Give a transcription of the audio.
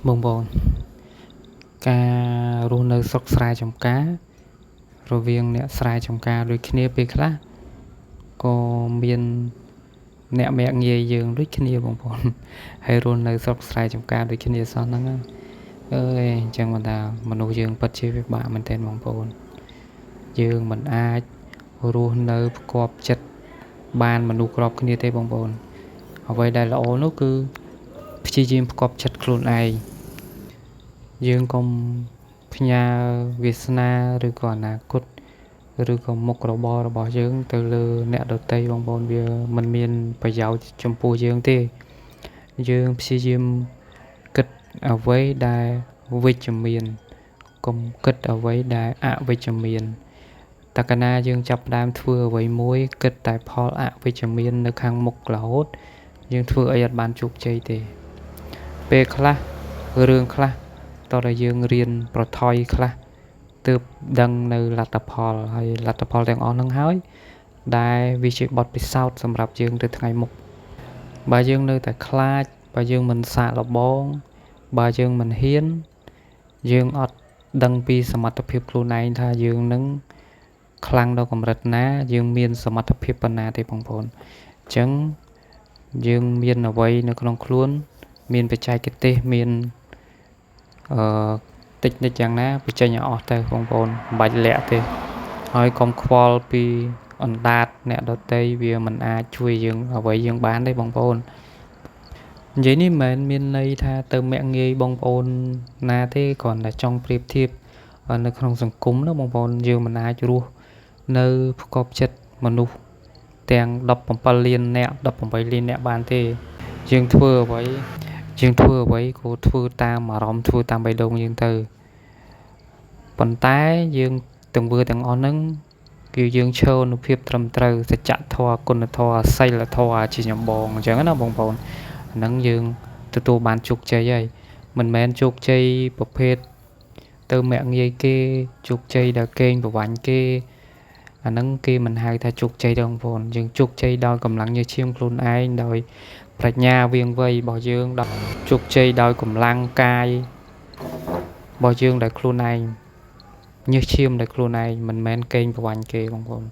បងប្អូនការរស់នៅស្រុកស្រែចម្ការរវាងអ្នកស្រែចម្ការដូចគ្នាពេលខ្លះក៏មានអ្នកមាក់ងាយយើងដូចគ្នាបងប្អូនហើយរស់នៅស្រុកស្រែចម្ការដូចគ្នាសោះហ្នឹងអើយអញ្ចឹងមិនថាមនុស្សយើងពិតជាពិបាកមែនទែនបងប្អូនយើងមិនអាចរស់នៅផ្គប់ចិត្តបានមនុស្សគ្រប់គ្នាទេបងប្អូនអ្វីដែលល្អនោះគឺព្យាយាមផ្គប់ចិត្តខ្លួនឯងយើងកុំផ្ញើវាសនាឬក៏អនាគតឬក៏មុខរបររបស់យើងទៅលើអ្នកដទៃបងប្អូនវាមិនមានប្រយោជន៍ចំពោះយើងទេយើងព្យាយាមគិតអ្វីដែលវិជ្ជមានកុំគិតអ្វីដែលអវិជ្ជមានតែកាលណាយើងចាប់ផ្ដើមធ្វើអ្វីមួយគិតតែផលអវិជ្ជមាននៅខាងមុខរហូតយើងធ្វើអីអត់បានជោគជ័យទេពេលខ្លះរឿងខ្លះតោះតែយើងរៀនប្រថុយខ្លះទើបដឹងនៅលទ្ធផលហើយលទ្ធផលទាំងអស់ហ្នឹងហើយដែលវាជាបទពិសោធន៍សម្រាប់យើងទៅថ្ងៃមុខបើយើងនៅតែខ្លាចបើយើងមិនសាកល្បងបើយើងមិនហ៊ានយើងអត់ដឹងពីសមត្ថភាពខ្លួនឯងថាយើងនឹងខ្លាំងដល់កម្រិតណាយើងមានសមត្ថភាពប៉ុណ្ណាទេបងប្អូនអញ្ចឹងយើងមានអ្វីនៅក្នុងខ្លួនមានបច្ចេកទេសមានតិចនិចយ៉ាងណាបញ្ចេញឲ្យអស់ទៅបងប្អូនមិនបាច់លាក់ទេហើយកុំខ្វល់ពីអណ្ដាតអ្នកដទៃវាមិនអាចជួយយើងអ្វីយើងបានទេបងប្អូននិយាយនេះមិនមែនមានន័យថាទៅមាក់ងាយបងប្អូនណាទេគ្រាន់តែចង់ប្រៀបធៀបនៅក្នុងសង្គមណាបងប្អូនយើងមិនអាចរស់នៅផ្គប់ចិត្តមនុស្សទាំង17លានអ្នក18លានអ្នកបានទេយើងធ្វើអ្វីយើងធ្វើអ្វីក៏ធ្វើតាមអារម្មណ៍ធ្វើតាមបេះដូងយើងទៅប៉ុន្តែយើងទង្វើទាំងអស់ហ្នឹងគឺយើងឈរនៅភាពត្រឹមត្រូវសច្ចធម៌គុណធម៌សីលធម៌ជាចម្បងអញ្ចឹងណាបងប្អូនអាហ្នឹងយើងទទួលបានជោគជ័យហើយមិនមែនជោគជ័យប្រភេទទៅមាក់ងាយគេជោគជ័យដល់កេងប្រវ័ញ្ចគេអាហ្នឹងគេមិនហៅថាជោគជ័យទេបងប្អូនយើងជោគជ័យដោយកម្លាំងញើសឈាមខ្លួនឯងដោយប្រាជ្ញាវាងវៃរបស់យើងដោយជោគជ័យដោយកម្លាំងកាយរបស់យើងដោយខ្លួនឯងញើសឈាមដោយខ្លួនឯងមិនមែនកេងប្រវ័ញ្ចគេបងប្អូន